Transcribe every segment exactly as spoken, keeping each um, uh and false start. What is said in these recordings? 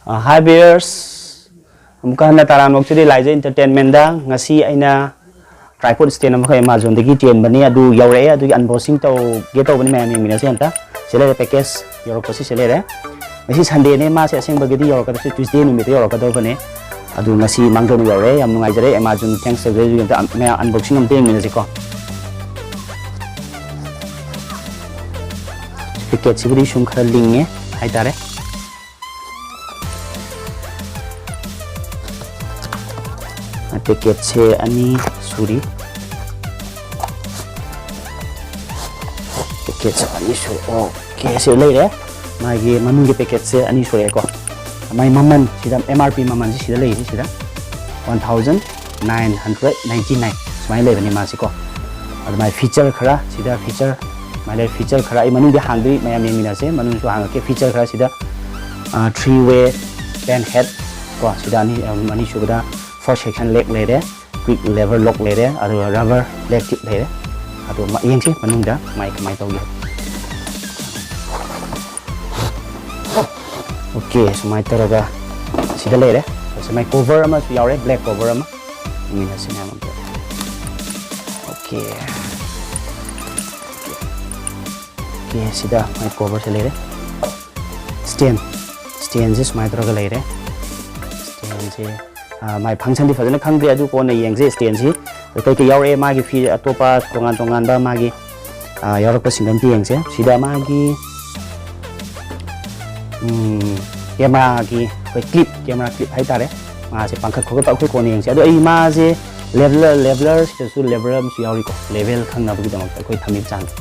ꯍꯥꯏ ꯚꯤꯌꯔꯁ, ꯑꯃꯨꯛꯀ ꯍꯟꯅ ꯇꯔꯥꯝꯅ ꯑꯣꯛꯆꯔꯤ ꯂꯥꯏꯖ ꯏꯟꯇꯔꯇꯦꯟꯃꯦꯟꯗ꯫ ꯉꯁꯤ ꯑꯩꯅ ꯇ꯭ꯔꯥꯏꯄꯣꯠ ꯁ꯭ꯇꯦꯟ ꯑꯃꯈꯛ ꯑꯦꯃꯥꯖꯣꯟꯗꯒꯤ ꯆꯦꯟꯕꯅꯤ, ꯑꯗꯨ ꯌꯧꯔꯛꯑꯦ꯫ ꯑꯗꯨꯒꯤ ꯑꯟꯕꯣꯛꯁꯤꯡ ꯇꯧꯒꯦ ꯇꯧꯕꯅꯤ, ꯃꯌꯥꯝ ꯌꯦꯡꯃꯤꯟꯅꯁꯤ ꯑꯝꯇ꯫ ꯁꯤ ꯂꯩꯔꯦ, ꯄꯦꯀꯦꯖ ꯌꯧꯔꯛꯄꯁꯤ ꯁꯤ ꯂꯩꯔꯦ꯫ ꯉꯁꯤ ꯁꯟꯗꯦꯅꯦ, ꯃꯥꯁꯦ ꯑꯁꯦꯡꯕꯗꯤ ꯌꯧꯔꯛꯀꯗꯕꯁꯦ ꯇ꯭ꯌꯨꯁꯗꯦ ꯅꯨꯃꯤꯠꯇ ꯌꯧꯔꯛꯀꯗꯕꯅꯦ꯫ ꯑꯗꯨ ꯉꯁꯤ ꯃꯥꯡꯖꯧꯅ ꯌꯧꯔꯛꯑꯦ, ꯌꯥꯝ ꯅꯨꯡꯉꯥꯏꯖꯔꯦ, ꯑꯦꯃꯥꯖꯣꯟ ꯊꯦꯡꯛꯁ ꯇꯧꯖꯔꯤ꯫ ꯑꯝꯇ ꯃꯌꯥꯝ ꯑꯟꯕꯣꯛꯁꯤꯡ ꯑꯝꯇ ꯌꯦꯡꯃꯤꯟꯅꯁꯤꯀꯣ꯫ ꯄꯦꯀꯦꯠꯁꯤꯕꯨꯗꯤ ꯁꯨꯝ ꯈꯔ ꯂꯤꯡꯉꯦ ꯍꯥꯏꯇꯥꯔꯦ꯫ ꯄꯦꯀꯦꯠꯁꯦ ꯑꯅꯤ ꯁꯨꯔꯤ꯫ ꯄꯦꯀꯦꯠꯁꯦ ꯑꯅꯤ ꯁꯨꯔꯦ꯫ ꯑꯣꯀꯦ, ꯁꯤ ꯂꯩꯔꯦ꯫ ꯃꯥꯒꯤ ꯃꯅꯨꯡꯒꯤ ꯄꯦꯀꯦꯠꯁꯦ ꯑꯅꯤ ꯁꯨꯔꯦꯀꯣ꯫ ꯃꯥꯒꯤ ꯃꯃꯜ ꯁꯤꯗ, ꯑꯦꯝ ꯑꯥꯔ ꯄꯤ ꯃꯃꯜꯁꯤ ꯁꯤꯗ ꯂꯩꯔꯤꯁꯤ ꯁꯤꯗ, one thousand nine hundred ninety nine ꯁꯨꯃꯥꯏꯅ ꯂꯩꯕꯅꯤ ꯃꯥꯁꯤꯀꯣ꯫ ꯑꯗꯨꯃꯥꯏꯅ ꯐꯤꯆꯔ ꯈꯔ ꯁꯤꯗ, ꯐꯤꯆꯔ ꯁꯨꯃꯥꯏꯅ ꯂꯩ꯫ ꯐꯤꯆꯔ ꯈꯔ ꯑꯩ ꯃꯅꯨꯡꯗꯤ ꯍꯥꯡꯗ꯭ꯔꯤ, ꯃꯌꯥꯝ ꯌꯦꯡꯃꯤꯟꯅꯁꯦ꯫ ꯃꯅꯨꯡꯁꯨ ꯍꯥꯡꯉꯛꯀꯦ꯫ ꯐꯤꯆꯔ ꯈꯔ ꯁꯤꯗ, three way pan head ꯀꯣ, ꯁꯤꯗ ꯑꯅꯤ, ꯑꯅꯤꯁꯨꯕꯗ four section leg ꯂꯩꯔꯦ, quick lever lock ꯂꯩꯔꯦ, ꯑꯗꯨꯒ rubber leg tip ꯂꯩꯔꯦ꯫ ꯑꯗꯣ ꯃ-, ꯌꯦꯡꯁꯤ ꯃꯅꯨꯡꯗ ꯃꯥꯏ ꯀꯃꯥꯏꯅ ꯇꯧꯒꯦ꯫ ꯑꯣꯀꯦ, ꯁꯨꯃꯥꯏꯅ ꯇꯧꯔꯒ ꯁꯤꯗ ꯂꯩꯔꯦ꯫ ꯑꯁꯤ ꯃꯥꯏ cover ꯑꯃꯁꯨ ꯌꯥꯎꯔꯦ, black cover ꯑꯃ꯫ ꯌꯦꯡꯃꯤꯟꯅꯁꯤ ꯃꯌꯥꯝ ꯑꯝꯇ꯫ ꯑꯣꯀꯦ꯫ ꯑꯣꯀꯦ, ꯁꯤꯗ ꯃꯥꯏ coverꯁꯦ ꯂꯩꯔꯦ꯫ ꯁ꯭ꯇꯦꯟ, ꯁ꯭ꯇꯦꯟꯁꯦ ꯁꯨꯃꯥꯏꯅ ꯇꯧꯔꯒ ꯂꯩꯔꯦ꯫ ꯁ꯭ꯇꯦꯟꯁꯦ, ꯑ, ꯃꯥꯏ functionꯗꯤ ꯐꯖꯅ ꯈꯪꯗ꯭ꯔꯦ, ꯑꯗꯨ ꯀꯣꯟꯅ ꯌꯦꯡꯁꯦ ꯁ꯭ꯇꯦꯟꯁꯤ꯫ ꯀꯩꯀꯩ ꯌꯥꯎꯔꯛꯑꯦ ꯃꯥꯒꯤ ꯐꯤ ꯑꯇꯣꯞꯄ ꯇꯣꯉꯥꯟ ꯇꯣꯉꯥꯟꯕ ꯃꯥꯒꯤ, ꯑ, ꯌꯥꯎꯔꯛꯄꯁꯤꯡꯗꯣ ꯑꯝꯇ ꯌꯦꯡꯁꯦ꯫ ꯁꯤꯗ ꯃꯥꯒꯤ, ꯎꯝ, cameraꯒꯤ ꯑꯩꯈꯣꯏ clip, camera clip ꯍꯥꯏꯇꯥꯔꯦ꯫ ꯃꯥꯁꯦ ꯄꯥꯡꯈꯠ ꯈꯣꯠꯀꯠꯄ ꯑꯩꯈꯣꯏ ꯀꯣꯟꯅ ꯌꯦꯡꯁꯦ꯫ ꯑꯗꯣ ꯑꯩ ꯃꯥꯁꯦ leveler, levelerꯁꯤꯗꯁꯨ leveler ꯑꯃꯁꯨ ꯌꯥꯎꯔꯤꯀꯣ, level ꯈꯪꯅꯕꯒꯤꯗꯃꯛꯇ ꯑꯩꯈꯣꯏ ꯊꯝꯃꯤꯕ ꯆꯥꯡꯁꯦ꯫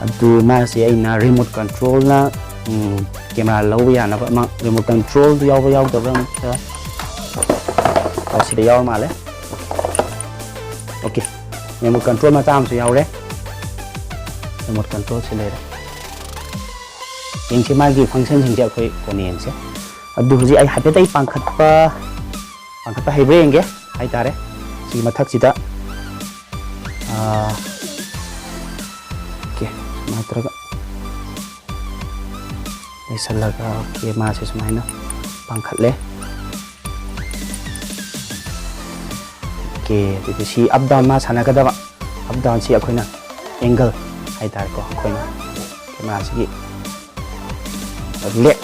ꯑꯗꯨ ꯃꯥꯁꯦ ꯑꯩꯅ remote controlꯅ, ꯎꯝ, camera ꯂꯧꯕ ꯌꯥꯅꯕ ꯑꯃ remote controlꯗꯨ ꯌꯥꯎꯕ ꯌꯥꯎꯗꯕ꯭ꯔꯥ ꯑꯝꯇ, ꯑꯣ, ꯁꯤꯗ ꯌꯥꯎꯔ ꯃꯥꯜꯂꯦ꯫ ꯑꯣꯀꯦ, remote control ꯃꯆꯥ ꯑꯃꯁꯨ ꯌꯥꯎꯔꯦ꯫ Remote controlꯁꯤ ꯂꯩꯔꯦ꯫ ꯌꯦꯡꯁꯤ, ꯃꯥꯒꯤ functionꯁꯤꯡꯁꯦ ꯑꯩꯈꯣꯏ ꯀꯣꯟꯅ ꯌꯦꯡꯁꯦ꯫ ꯑꯗꯨ ꯍꯧꯖꯤꯛ ꯑꯩ ꯍꯥꯏꯐꯦꯠ ꯑꯩ ꯄꯥꯡꯈꯠꯄ, ꯄꯥꯡꯈꯠꯄ ꯍꯩꯕ꯭ꯔꯥ ꯌꯦꯡꯒꯦ ꯍꯥꯏꯇꯥꯔꯦ꯫ ꯁꯤꯒꯤ ꯃꯊꯛꯁꯤꯗ, ꯑꯥ, ꯑꯣꯀꯦ, ꯁꯨꯃꯥꯏꯅ ꯇꯧꯔꯒ ꯂꯩꯁꯜꯂꯒ, ꯑꯣꯀꯦ, ꯃꯥꯁꯦ ꯁꯨꯃꯥꯏꯅ ꯄꯥꯡꯈꯠꯂꯦ꯫ ꯑꯣꯀꯦ, ꯑꯗꯨꯗꯤ ꯁꯤ ꯑꯞ ꯗꯥꯎꯟ ꯃꯥ ꯁꯥꯟꯅꯒꯗꯕ꯫ ꯑꯞ ꯗꯥꯎꯟꯁꯤ ꯑꯩꯈꯣꯏꯅ ꯑꯦꯡꯒꯜ ꯍꯥꯏꯇꯥꯔꯦꯀꯣ, ꯑꯩꯈꯣꯏꯅ ꯀꯦꯃꯦꯔꯥꯁꯤꯒꯤ ꯂꯦꯛ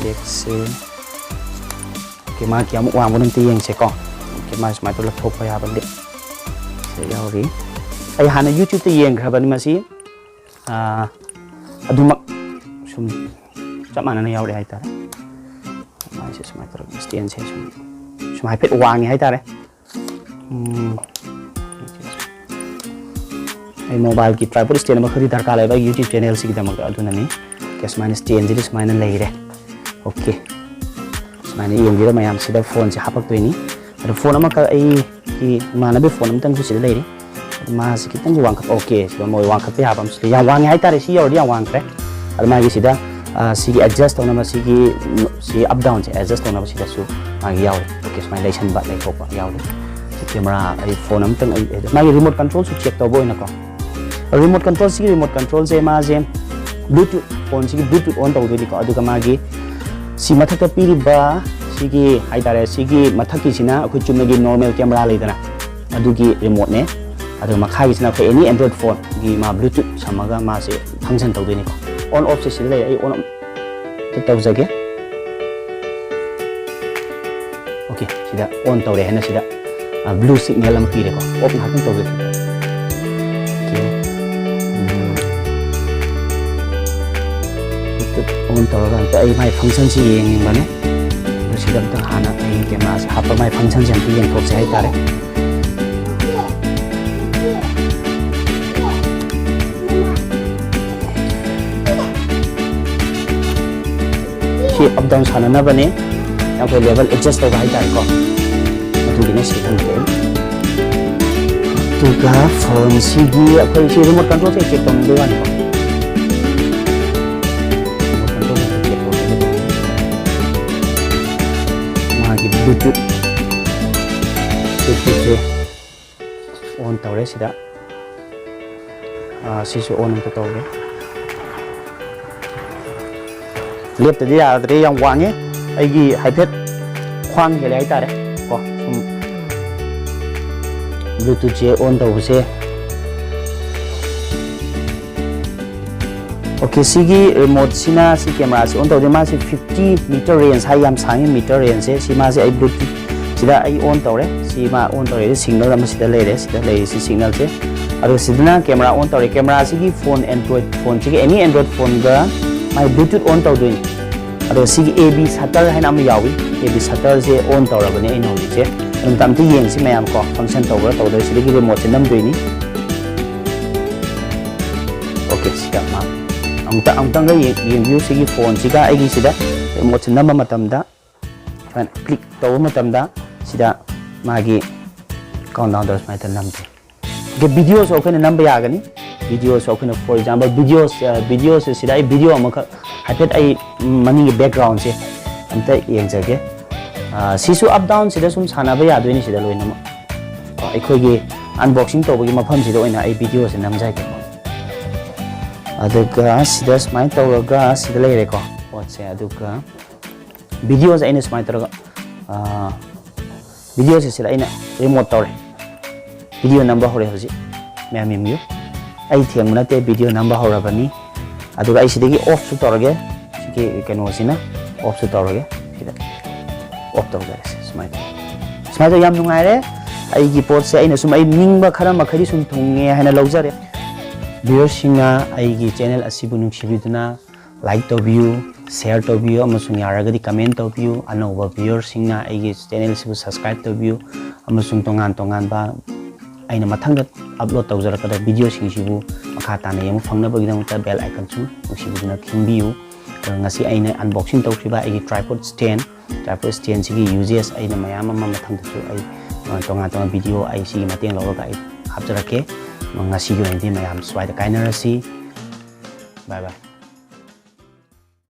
ꯂꯦꯛꯁꯦ꯫ ꯑꯣꯀꯦ, ꯃꯥ ꯀꯌꯥꯃꯨꯛ ꯋꯥꯡꯕꯅꯣ ꯑꯝꯇ ꯌꯦꯡꯁꯦꯀꯣ꯫ ꯑꯣꯀꯦ, ꯃꯥ ꯁꯨꯃꯥꯏꯅ ꯇꯧꯔ ꯂꯧꯊꯣꯛꯄ ꯌꯥꯕ ꯂꯦꯛ ꯁꯦ ꯌꯥꯎꯔꯤ꯫ ꯑꯩ ꯍꯥꯟꯅ ꯌꯨꯇ꯭ꯌꯨꯕꯇ ꯌꯦꯡꯈ꯭ꯔꯕꯅꯤ ꯃꯁꯤ꯫ ꯑꯥ, ꯑꯗꯨꯃꯛ ꯁꯨꯝ ꯆꯞ ꯃꯥꯟꯅꯅ ꯌꯥꯎꯔꯦ ꯍꯥꯏꯇꯥꯔꯦ꯫ ꯃꯥꯏꯁꯦ ꯁꯨꯃꯥꯏꯅ ꯇꯧꯔꯒ ꯁ꯭ꯇꯦꯟꯁꯦ ꯁꯨꯝ, ꯁꯨꯝ ꯍꯥꯏꯐꯦꯠ ꯋꯥꯡꯉꯦ ꯍꯥꯏꯇꯥꯔꯦ꯫ ꯎꯝ, ꯑꯩ ꯃꯣꯕꯥꯏꯜꯒꯤ ꯇ꯭ꯔꯥꯏꯄꯣꯗ ꯁ꯭ꯇꯦꯟ ꯑꯃꯈꯛꯇꯤ ꯗꯔꯀꯥꯔ ꯂꯩꯕ ꯑꯩꯒꯤ ꯌꯨꯇ꯭ꯌꯨꯕ ꯆꯦꯅꯦꯜꯁꯤꯒꯤꯗꯃꯛꯇ, ꯑꯗꯨꯅꯅꯤ꯫ ꯑꯣꯀꯦ, ꯁꯨꯃꯥꯏꯅ ꯁ꯭ꯇꯦꯟꯁꯤꯗꯤ ꯁꯨꯃꯥꯏꯅ ꯂꯩꯔꯦ꯫ ꯑꯣꯀꯦ, ꯁꯨꯃꯥꯏꯅ ꯌꯦꯡꯕꯤꯔꯣ ꯃꯌꯥꯝ, ꯁꯤꯗ ꯐꯣꯟꯁꯦ ꯍꯥꯞꯄꯛꯇꯣꯏꯅꯤ꯫ ꯑꯗꯣ ꯐꯣꯟ ꯑꯃꯈꯛ ꯑꯩꯒꯤ ꯏꯃꯥꯟꯅꯕꯒꯤ ꯐꯣꯟ ꯑꯝꯇꯪꯁꯨ ꯁꯤꯗ ꯂꯩꯔꯤ꯫ ꯑꯗꯣ ꯃꯥꯁꯤ ꯈꯤꯇꯪꯁꯨ ꯋꯥꯡꯈꯠ-, ꯑꯣꯀꯦ, ꯁꯤꯗ ꯃꯣꯏ ꯋꯥꯡꯈꯠꯄ ꯌꯥꯕ ꯑꯃꯁꯨ ꯂꯩ꯫ ꯌꯥꯝ ꯋꯥꯡꯉꯦ ꯍꯥꯏꯇꯥꯔꯦ, ꯁꯤ ꯌꯧꯔꯗꯤ ꯌꯥꯝ ꯋꯥꯡꯈ꯭ꯔꯦ꯫ ꯑꯗꯣ ꯃꯥꯒꯤ ꯁꯤꯗ, ꯑ, ꯁꯤꯒꯤ ꯑꯦꯗꯖꯁ ꯇꯧꯅꯕ, ꯁꯤꯒꯤ, ꯁꯤ ꯑꯞ ꯗꯥꯎꯟꯁꯦ ꯑꯦꯗꯖꯁ ꯇꯧꯅꯕ ꯁꯤꯗꯁꯨ ꯃꯥꯒꯤ ꯌꯥꯎꯔꯤ꯫ ꯑꯣꯀꯦ, ꯁꯨꯃꯥꯏꯅ ꯂꯩꯁꯟꯕ, ꯂꯩꯊꯣꯛꯄ ꯌꯥꯎꯔꯤ꯫ ꯁꯤ ꯀꯦꯃꯦꯔꯥ, ꯑꯩ ꯐꯣꯟ ꯑꯝꯇꯪ, ꯑꯩ, ꯃꯥꯒꯤ ꯔꯤꯃꯣꯠ ꯀꯟꯇ꯭ꯔꯣꯜꯁꯨ ꯆꯦꯛ ꯇꯧꯕ ꯑꯣꯏꯅꯀꯣ꯫ ꯔꯤꯃꯣꯠ ꯀꯟꯇ꯭ꯔꯣꯜꯁꯤꯒꯤ, ꯔꯤꯃꯣꯠ ꯀꯟꯇ꯭ꯔꯣꯜꯁꯦ ꯃꯥꯁꯦ ꯕ꯭ꯂꯨꯇꯨꯠ, ꯐꯣꯟꯁꯤꯒꯤ ꯕ꯭ꯂꯨꯇꯨꯠ ꯑꯣꯟ ꯇꯧꯗꯣꯏꯅꯤꯀꯣ꯫ ꯑꯗꯨꯒ ꯃꯥꯒꯤ ꯁꯤ ꯃꯊꯛꯇ ꯄꯤꯔꯤꯕ ꯁꯤꯒꯤ ꯍꯥꯏꯇꯥꯔꯦ, ꯁꯤꯒꯤ ꯃꯊꯛꯀꯤꯁꯤꯅ ꯑꯩꯈꯣꯏ ꯆꯨꯝꯅꯒꯤ ꯅꯣꯔꯃꯦꯜ ꯀꯦꯃꯦꯔꯥ ꯂꯩꯗꯅ, ꯑꯗꯨꯒꯤ ꯔꯤꯃꯣꯠꯅꯦ꯫ ꯑꯗꯨꯒ ꯃꯈꯥꯒꯤꯁꯤꯅ ꯑꯩꯈꯣꯏ ꯑꯦꯅꯤ ꯑꯦꯟꯗ꯭ꯔꯣꯏꯗ ꯐꯣꯟꯒꯤ ꯃꯥ ꯕ꯭ꯂꯨꯇꯨꯠ ꯁꯝꯃꯒ ꯃꯥꯁꯦ ꯐꯪꯁꯟ ꯇꯧꯗꯣꯏꯅꯤꯀꯣ꯫ ꯑꯣꯟ ꯑꯣꯐꯁꯦ ꯁꯤꯗ ꯂꯩꯔꯦ꯫ ꯑꯩ ꯑꯣꯟ ꯑꯝꯇ ꯇꯧꯖꯒꯦ꯫ ꯑꯣꯀꯦ, ꯁꯤꯗ ꯑꯣꯟ ꯇꯧꯔꯦ ꯍꯥꯏꯅ ꯁꯤꯗ, ꯑ, ꯕ꯭ꯂꯨ ꯁꯤꯒꯅꯦꯜ ꯑꯃ ꯄꯤꯔꯦꯀꯣ꯫ ꯑꯣꯐ ꯉꯥꯏꯍꯥꯛꯇꯪ ꯇꯧꯖꯒꯦ꯫ ꯑꯣꯀꯦ꯫ ꯎꯝ꯫ ꯕ꯭ꯂꯨꯇꯨꯠ ꯑꯣꯟ ꯇꯧꯔꯒ ꯑꯝꯇ ꯑꯩ ꯃꯥꯏ ꯐꯪꯁꯟꯁꯤ ꯌꯦꯡꯅꯤꯡꯕꯅꯦ꯫ ꯑꯗꯣ ꯁꯤꯗ ꯑꯝꯇ ꯍꯥꯟꯅ ꯑꯩ ꯀꯦꯃꯦꯔꯥꯁꯦ ꯍꯥꯞꯄ ꯃꯥꯏ ꯐꯪꯁꯟꯁꯦ ꯑꯝꯇ ꯌꯦꯡꯊꯣꯛꯁꯦ ꯍꯥꯏꯇꯥꯔꯦ꯫ ꯁꯤ ꯑꯞ ꯗꯥꯎꯟ ꯁꯥꯟꯅꯅꯕꯅꯦ, ꯑꯩꯈꯣꯏ ꯂꯦꯚꯦꯜ ꯑꯦꯗꯖꯁ ꯇꯧꯕ ꯍꯥꯏꯇꯥꯔꯦꯀꯣ, ꯑꯗꯨꯒꯤꯅꯦ ꯁꯤ ꯊꯝꯖꯩ꯫ ꯑꯗꯨꯒ ꯐꯣꯟꯁꯤꯒꯤ ꯑꯩꯈꯣꯏ ꯁꯤ ꯔꯤꯃꯣꯠ ꯀꯟꯇ꯭ꯔꯣꯜꯁꯦ ꯆꯦꯛ ꯇꯧꯅꯤꯡꯕꯒꯤ ꯋꯥꯅꯤꯀꯣ꯫ ꯔꯤꯃꯣꯠ ꯀꯟꯇ꯭ꯔꯣꯜꯁꯦ ꯆꯦꯛ ꯇꯧꯖꯒꯦ꯫ ꯃꯥꯒꯤ ꯕ꯭ꯂꯨꯇꯨꯠ, ꯕ꯭ꯂꯨꯇꯨꯠꯁꯦ ꯑꯣꯟ ꯇꯧꯔꯦ ꯁꯤꯗ꯫ ꯑꯥ, ꯁꯤꯁꯨ ꯑꯣꯟ ꯑꯝꯇ ꯇꯧꯒꯦ꯫ ꯂꯦꯞꯇꯗꯤ ꯌꯥꯗ꯭ꯔꯦ, ꯌꯥꯝ ꯋꯥꯡꯉꯦ꯫ ꯑꯩꯒꯤ ꯍꯥꯏꯐꯦꯠ ꯈ꯭ꯋꯥꯡ ꯍꯦꯜꯂꯦ ꯍꯥꯏꯇꯥꯔꯦ꯫ ꯀꯣ ꯁꯨꯝ Bluetooth ꯁꯦ on ꯇꯧꯕꯁꯦ꯫ OK, ꯁꯤꯒꯤ remote ꯁꯤꯅ ꯁꯤ camera ꯁꯤ on ꯇꯧꯗꯦ, ꯃꯥꯁꯤ fifty meter range ꯍꯥꯏ, ꯌꯥꯝ ꯁꯥꯡꯉꯤ meter range ꯁꯦ꯫ ꯁꯤ ꯃꯥꯁꯦ ꯑꯩ Bluetooth ꯁꯤꯗ ꯑꯩ on ꯇꯧꯔꯦ꯫ ꯁꯤ ꯃꯥ on ꯇꯧꯔꯦ꯫ Signal ꯑꯃ ꯁꯤꯗ ꯂꯩꯔꯦ, ꯁꯤꯗ ꯂꯩꯔꯤꯁꯤ signal ꯁꯦ꯫ ꯑꯗꯣ ꯁꯤꯗꯅ camera on ꯇꯧꯔꯦ꯫ Camera ꯁꯤꯒꯤ phone, Android phone ꯁꯤꯒꯤ, any Android phone ꯒ ꯃꯥꯏ Bluetooth on ꯇꯧꯗꯣꯏꯅꯤ꯫ ꯑꯗꯣ ꯁꯤꯒꯤ A B shutter ꯍꯥꯏꯅ ꯑꯃ ꯌꯥꯎꯏ꯫ A B shutter say on ꯇꯧꯔꯕꯅꯦ ꯑꯩꯅ ꯍꯧꯖꯤꯛꯁꯦ꯫ ꯑꯗꯨꯝ ꯑꯝꯇ ꯌꯦꯡꯁꯤ ꯃꯌꯥꯝ ꯀꯣ, function ꯇꯧꯕ꯭ꯔꯥ ꯇꯧꯗꯕ꯭ꯔꯥ꯫ ꯁꯤꯗꯒꯤ remote ꯁꯦ ꯅꯝꯗꯣꯏꯅꯤ꯫ OK, ꯁꯤꯗ ꯃꯥ ꯑꯃꯨꯛꯇ-, ꯑꯃꯨꯛꯇꯪꯒ ꯌꯦꯡ-, ꯌꯦꯡꯕꯤꯌꯨ꯫ ꯁꯤꯒꯤ phone ꯁꯤꯒ ꯑꯩꯒꯤ ꯁꯤꯗ remote ꯁꯦ ꯅꯝꯕ ꯃꯇꯝꯗ, ꯁꯨꯃꯥꯏꯅ click ꯇꯧꯕ ꯃꯇꯝꯗ ꯁꯤꯗ ꯃꯥꯒꯤ countdown ꯗ ꯁꯨꯃꯥꯏꯅ ꯅꯝꯖꯩ꯫ OK, video ꯁꯨ ꯑꯩꯈꯣꯏꯅ ꯅꯝꯕ ꯌꯥꯒꯅꯤ꯫ Video ꯁꯨ ꯑꯩꯈꯣꯏꯅ, for example, video, video ꯁꯦ ꯁꯤꯗ ꯑꯩ video ꯑꯃꯈꯛ ꯍꯥꯏꯐꯦꯠ ꯑꯩ ꯃꯅꯤꯡꯒꯤ background ꯁꯦ ꯑꯝꯇ ꯌꯦꯡꯖꯒꯦ꯫ ꯑ, ꯁꯤꯁꯨ up down ꯁꯤꯗ ꯁꯨꯝ ꯁꯥꯟꯅꯕ ꯌꯥꯗꯣꯏꯅꯤ ꯁꯤꯗ ꯂꯣꯏꯅꯃꯛ꯫ ꯑ, ꯑꯩꯈꯣꯏꯒꯤ unboxing ꯇꯧꯕꯒꯤ ꯃꯐꯝꯁꯤꯗ ꯑꯣꯏꯅ ꯑꯩ video ꯁꯦ ꯅꯝꯖꯒꯦꯀꯣ꯫ ꯑꯗꯨꯒ ꯁꯤꯗ ꯁꯨꯃꯥꯏꯅ ꯇꯧꯔꯒ ꯁꯤꯗ ꯂꯩꯔꯦꯀꯣ ꯄꯣꯠꯁꯦ꯫ ꯑꯗꯨꯒ video ꯁꯦ ꯑꯩꯅ ꯁꯨꯃꯥꯏꯅ ꯇꯧꯔꯒ, ꯑ, video ꯁꯦ ꯁꯤꯗ ꯑꯩꯅ remote ꯇꯧꯔꯦ꯫ Video ꯅꯝꯕ ꯍꯧꯔꯦ ꯍꯧꯖꯤꯛ꯫ ꯃꯌꯥꯝ ꯌꯦꯡꯕꯤꯌꯨ꯫ ꯑꯩ ꯊꯦꯡꯕ ꯅꯠꯇꯦ, video ꯅꯝꯕ ꯍꯧꯔꯕꯅꯤ꯫ ꯑꯗꯨꯒ ꯑꯩ ꯁꯤꯗꯒꯤ off ꯁꯨ ꯇꯧꯔꯒꯦ꯫ ꯁꯤꯒꯤ ꯀꯩꯅꯣꯁꯤꯅ off ꯁꯨ ꯇꯧꯔꯒꯦ꯫ ꯁꯤꯗ off ꯇꯧꯖꯔꯦ꯫ ꯁꯨꯃꯥꯏꯅ ꯇꯧꯔꯒ꯫ ꯁꯨꯃꯥꯏꯅ ꯇꯧꯔꯒ ꯌꯥꯝ ꯅꯨꯡꯉꯥꯏꯔꯦ꯫ ꯑꯩꯒꯤ ꯄꯣꯠꯁꯦ ꯑꯩꯅ ꯁꯨꯝ ꯑꯩ ꯅꯤꯡꯕ ꯈꯔ ꯃꯈꯩꯗꯤ ꯁꯨꯝ ꯊꯨꯡꯉꯦ ꯍꯥꯏꯅ ꯂꯧꯖꯔꯦ꯫ Viewer ꯁꯤꯡꯅ ꯑꯩꯒꯤ channel ꯑꯁꯤꯕꯨ ꯅꯨꯡꯁꯤꯕꯤꯗꯨꯅ like ꯇꯧꯕꯤꯌꯨ, share ꯇꯧꯕꯤꯌꯨ, ꯑꯃꯁꯨꯡ ꯌꯥꯔꯒꯗꯤ comment ꯇꯧꯕꯤꯌꯨ꯫ ꯑꯅꯧꯕ viewer ꯁꯤꯡꯅ ꯑꯩꯒꯤ channel ꯑꯁꯤꯕꯨ subscribe ꯇꯧꯕꯤꯌꯨ, ꯑꯃꯁꯨꯡ ꯇꯣꯉꯥꯟ ꯇꯣꯉꯥꯟꯕ ꯑꯩꯅ ꯃꯊꯪꯗ upload ꯇꯧꯖꯔꯛꯀꯗꯕ video ꯁꯤꯡꯁꯤꯕꯨ ꯃꯈꯥ ꯇꯥꯅ ꯌꯦꯡꯕ ꯐꯪꯅꯕꯒꯤꯗꯃꯛꯇ bell icon ꯁꯨ ꯅꯨꯡꯁꯤꯕꯤꯗꯨꯅ ꯈꯤꯡꯕꯤꯌꯨ꯫ ꯑꯗꯨꯒ ꯉꯁꯤ ꯑꯩꯅ unboxing ꯇꯧꯈꯤꯕ ꯑꯩꯒꯤ tripod stand, tripod stand ꯁꯤꯒꯤ uses ꯑꯩꯅ ꯃꯌꯥꯝ ꯑꯃ ꯃꯊꯪꯗꯁꯨ ꯑꯩ, ꯑ, ꯇꯣꯉꯥꯟ ꯇꯣꯉꯥꯟꯕ video ꯑꯩ ꯁꯤꯒꯤ ꯃꯇꯦꯡ ꯂꯧꯔꯒ ꯑꯩ ꯍꯥꯞꯆꯔꯛꯀꯦ꯫ ꯉꯁꯤꯒꯤ ꯑꯣꯏꯅꯗꯤ ꯃꯌꯥꯝ ꯁ꯭ꯋꯥꯏꯗ ꯀꯥꯏꯅꯔꯁꯤ꯫ Bye bye꯫